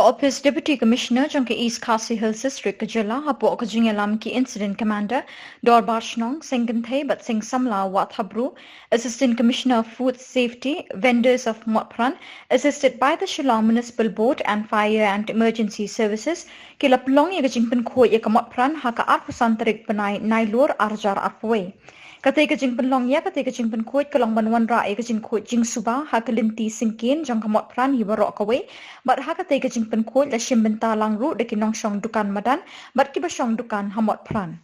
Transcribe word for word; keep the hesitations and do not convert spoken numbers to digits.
Office Deputy Commissioner jong ka East Khasi Hills District ka jylla hapoh ka jingïalam ki Incident Commander, Dorbar Shnong, Seng Kynthei bad Seng Samla Wahthapbru, Assistant Commissioner of Food Safety, Vendors of Motphran, assisted by the Shillong Municipal Board and Fire and Emergency Services, ki la pynlong ïa ka jingpynkhuid ïa ka motphran ha ka arphew san tarik bnai Nailur arhajar arphew wei. Katei ka jingpynlong ïa katei ka jingpynkhuid ka long ban wanrah ïa ka jingkhuid jingsuba ha ka lynti syngkien jong ka motphran hi baroh kawei, bad ha katei ka jingpynkhuid la shim bynta lang ruh da ki nongshong dukan madan bad kiba shong dukan ha motphran.